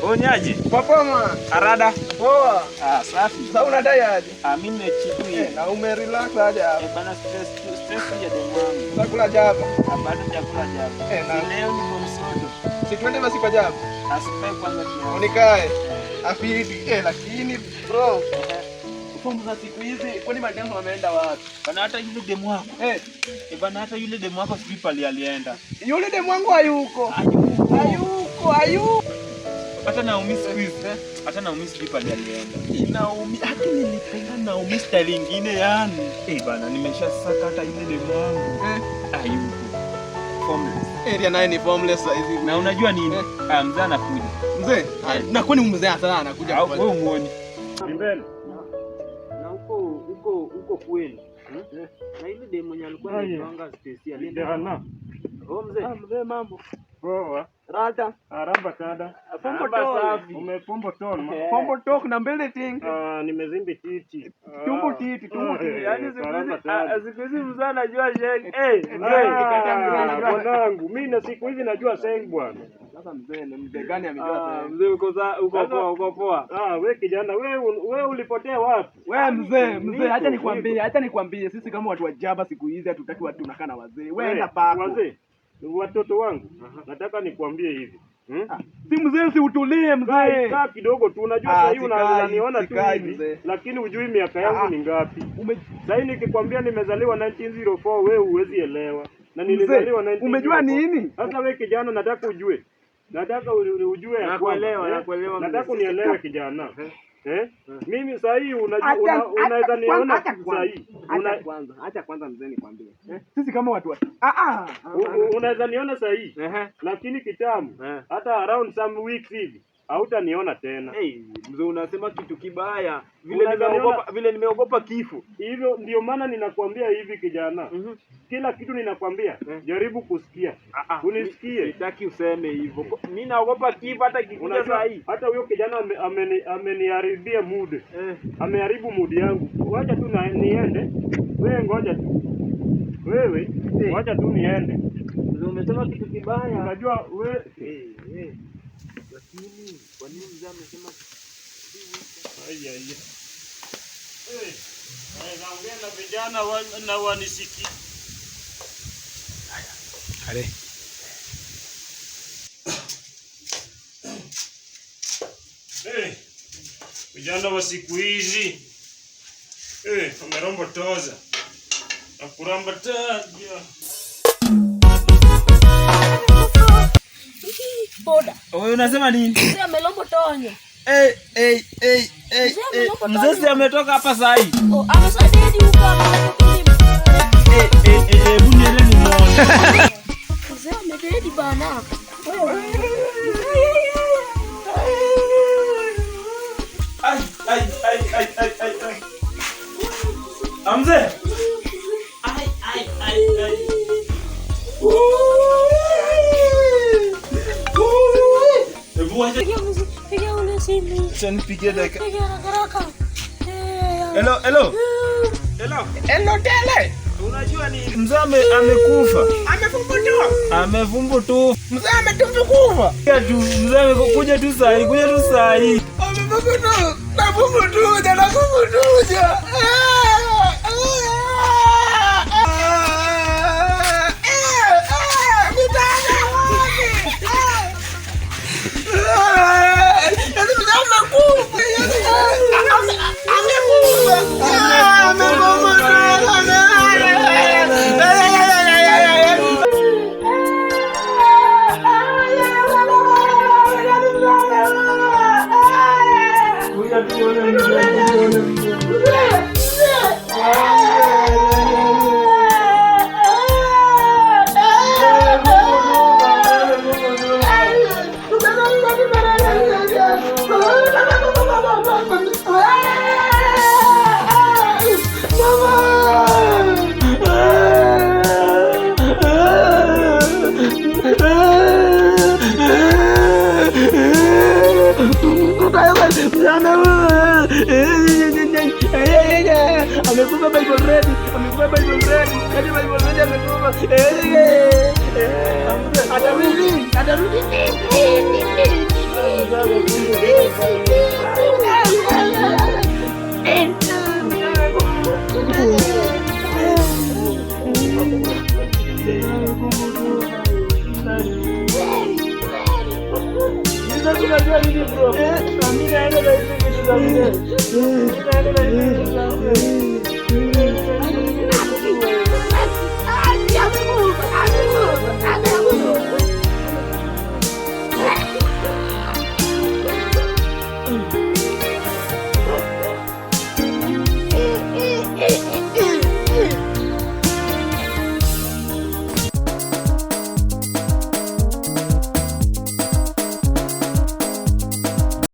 Onyaje? Poa. Arada. Poa. Ah, safi. Sasa unadai aje? Ah, mimi nimechipu hivi. Na ume relax aje hapa? Eh, bana stress stress ya demu wangu. Unakula jaba. Ah, bado chakula jaba. Eh, na leo niko msodo. Si twende basi kwa jaba. Asipe kwanza kiasi. Unikae. Afidi. Eh, lakini bro. Fomu za siku hizi kwani mademu wameenda wapi? Bana hata yule demu wako. Eh, eh bana hata yule demu wako sijui pale alienda. Yule demu wangu hayuko. Hayuko. Hayuko, hayuko. Hata Naomi siku hizi. Hata Naomi sijui pale alienda. Naomi, hata nilipenda Naomi style ingine yani. Eh bana nimeshasaka hata yule demu wangu. Eh, hayuko. Formless. Area naye ni formless sasa hizi. Na unajua nini? Ah, mzee anakuja. Mzee? Na kwani mzee sasa anakuja? Wewe umuone. Mbele. Na huko huko huko kwenu. Na ile demu mwenye alikuwa anaitwanga Stacy alienda. Oh mzee. Ah, mzee mambo. Poa. Rata. Aramba kada. Pombo tol. Umepombo tol. Pombo tok na mbele ting. Ah, nimezimbi titi. Tumbo titi, tumbo titi. Yaani siku hizi mzee anajua sheng. Eh, mzee. Mwanangu, mimi na siku hizi najua seng bwana. Sasa mzee ni mzee gani amejua seng? Mzee uko uko poa, uko poa. Ah, we kijana, we ulipotea wapi? We mzee, mzee, acha nikwambie, acha nikwambie sisi kama watu wa jaba siku hizi hatutaki watu tunakaa na wazee. Wewe enda pako. Wazee. Watoto wangu, nataka nikwambie hivi. Si mzee, si utulie mzee. Kaa kidogo tu, unajua sasa hivi unaniona tu hivi, lakini hujui miaka yangu ni ngapi. Sasa hivi nikikwambia nimezaliwa 1904 wewe huwezi elewa. Na nilizaliwa 1904. Umejua nini? Sasa wewe kijana, nataka ujue. Nataka ujue ya Nakuelewa, nakuelewa. Nataka unielewe kijana. Eh? Mimi sasa hivi unajua unaweza niona sasa hivi. Acha kwanza mzee nikwambie. Sisi kama watu wa unaweza niona sasa hivi. Lakini kitambo hata around some weeks hivi hautaniona tena. Hey, mzee unasema kitu kibaya. Vile nimeogopa kifo. Hivyo ndio maana ninakwambia hivi kijana. Kila kitu ninakwambia, jaribu kusikia. Unisikie. Sitaki useme hivyo. Mimi naogopa kifo hata kikuja saa hii. Hata huyo kijana ameniharibia mood. Ameharibu mood yangu. Wacha tu niende. Wewe ngoja tu. Wewe wacha tu niende. Mzee umesema kitu kibaya. Unajua wewe Lakini kwa nini mzee amesema ai ai. Eh, naongea na vijana na wanisiki. Hare. Eh, vijana wa siku hizi. Eh, wamerombo toza. Na kuramba taja. Boda. Wewe unasema nini? Mzee amelombo tonyo. Eh eh eh eh. Mzee si ametoka hapa saa hii. Oh, amesadedi huko ametoka. Eh eh eh, hebu niende nimuone. Mzee amededi bana. Ai ai ai ai ai ai ai. Mzee. Ai ai ai ai. Piga ule simu. Acha nipigie dakika. Piga haraka. Hello, hello. Hello. Hello tele. Unajua ni mzee amekufa. Amefumbutua. Amefumbutu. Mzee ametumbukufa. Tu mzee amekuja tu saa hii, kuja tu saa hii. Amefumbutu. Nafumbutuja, nafumbutuja. Amekufa Bible ready, amekufa Bible ready, hadi Bible ready amekufa. Atarudi, Atarudi. Sasa unajua nini bro? Mimi naenda na hizi vitu za mzee. Mimi naenda na hizi vitu za mzee.